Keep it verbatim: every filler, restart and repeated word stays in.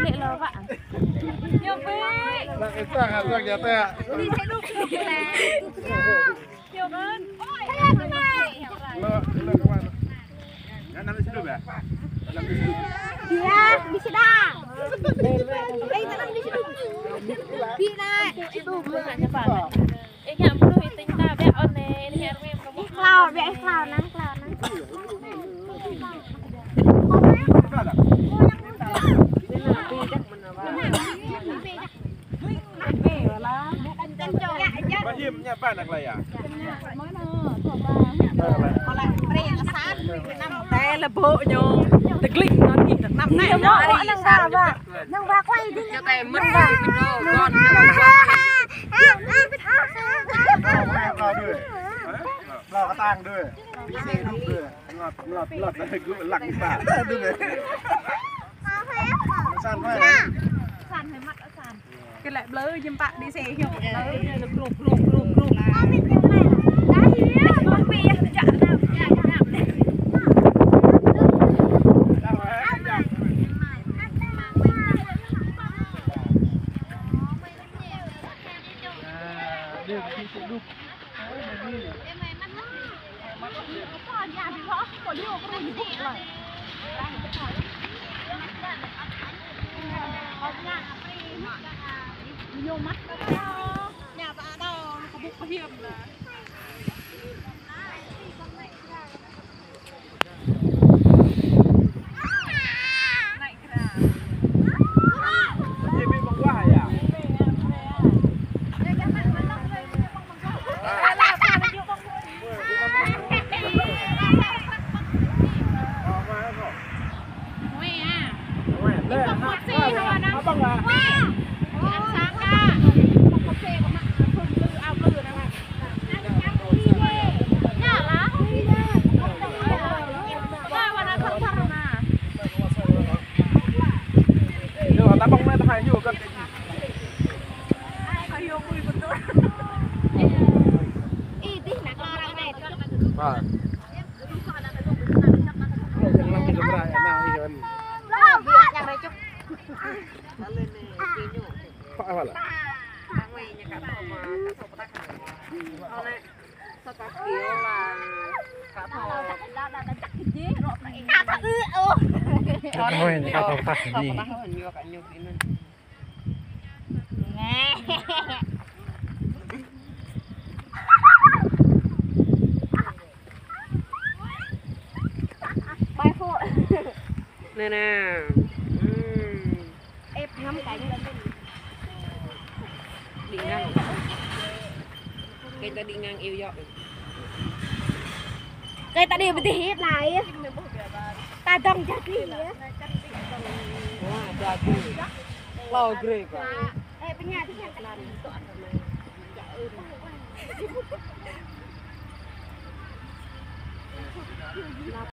Lĕ lơ wă. Ñu bĕ. Lăng ih sang, sang ya tĕ. Đi xe đu. Ñu ơn. Lơ, lơ kơ mana? Ya, năm đi xe đu ya? Iya, đi xe đa. Ê, tao năm đi xe đu. Đi này. Ih ngă mơnuih ih tĭng ta, biă ôn nê, ih ngă rơmem kơ mơ̆. Ih klao, biă ih klao, năng klao, năng. Ba hiam ñă ba năk lăi ya. Tê lơ bộ ñu. Tơglĭng non ih, năm nê. Năng ba, ba. Năng ba quay đi. Ñu tê mơ̆t. Năng ba. Blâo kơtang đuaĭ. Đi xe đu đuaĭ. Mlăp, mlăp, mlăp, gŭ lăng ta. Đu đuaĭ. San hơi. San hơi măt, san. Kơ lĕ blơ jơm pă đi xe hiu. Blơ, blơ, blơ, blơ, blơ. Nè nè. Ưm. Ép ngắm cảnh. Đi ngang. Cái ta đi ngang yêu dọc. Cái ta đi bơdih hĭp laih. Ta dŏng jăk hĭp. Wah, jăk hĭp. Lo grê kơ. Ê, pơña, pơña.